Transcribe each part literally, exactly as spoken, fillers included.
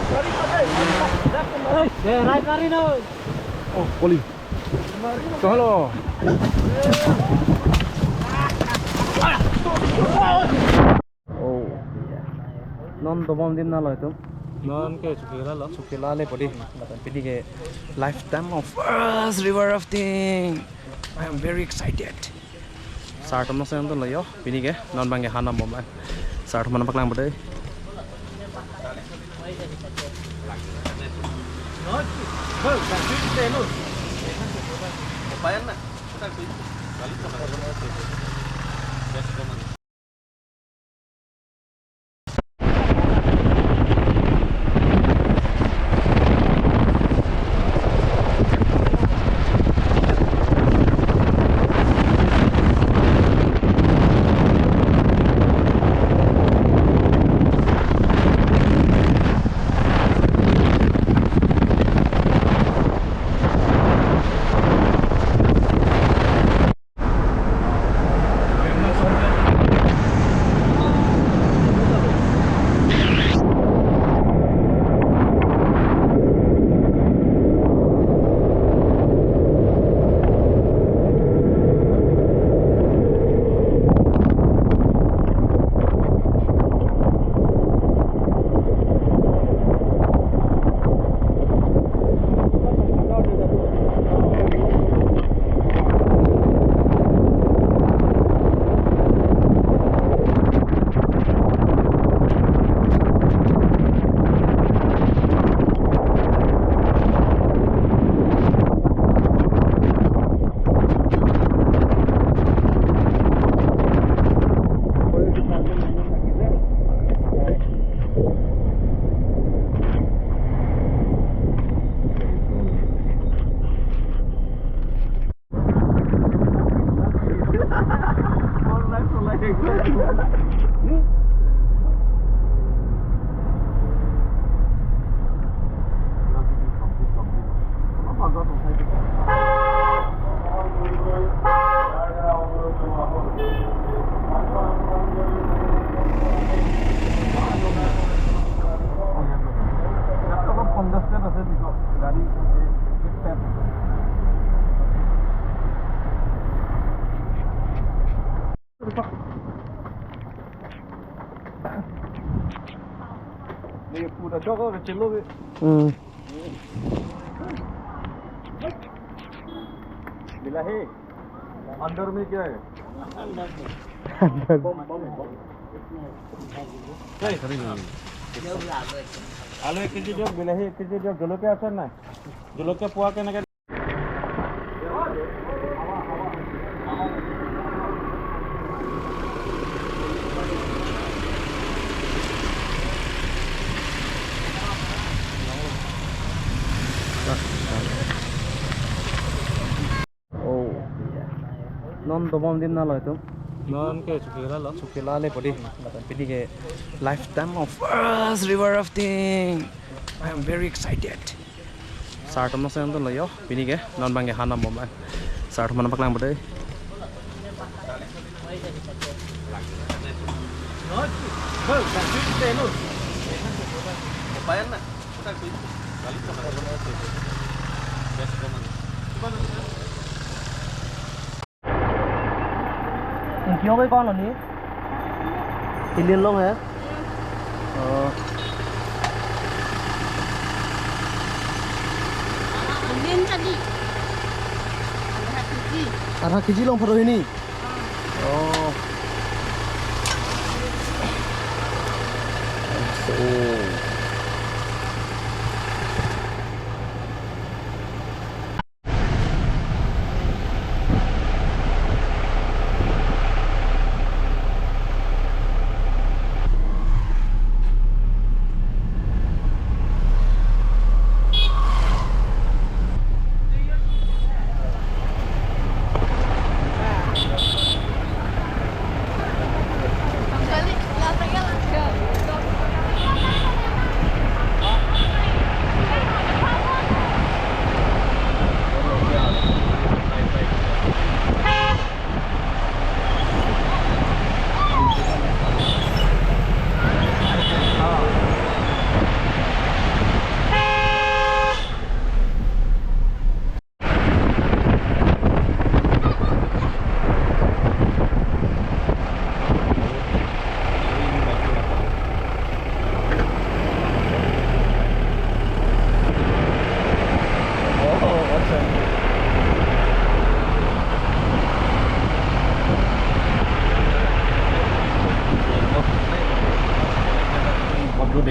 Hey, eh, right, right, no. Oh, poli. So, hello. Oh. Non dobom dim na lo itum. Non ke Chokila lo. Chokila le podi. Lapen pini ke lifetime of first river rafting. I am very excited. Sir atum nangchetonglo yo. Pini ke non abang ke han nang bom an. Sir atum nangpaklang bom dei. Hmm. बिलाही, अंदर में क्या है? अंदर। बम, बम, बम। আলু এক কেজি দিয়ক, বিলাহী এক কেজি দিয়ক, জলকীয়া আছে নাই? জলকীয়া পোৱা কেনেকে? Oh. Non dobom dim na lo itum. Non ke Chokila lo. Chokila le podi. Lapen pini ke lifetime of first river rafting. I am very excited. Sir atum nangchetonglo yo. Pini ke non abang ke han nang bom an. Sir atum nangpaklang bom dei. इनकी हो गई कौन होनी? इंडियन लोग हैं। ओ। Indian tadi. Ada hati. Ada hati long photo ini. Oh. So.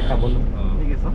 Kabon. Oh. Ini gitu.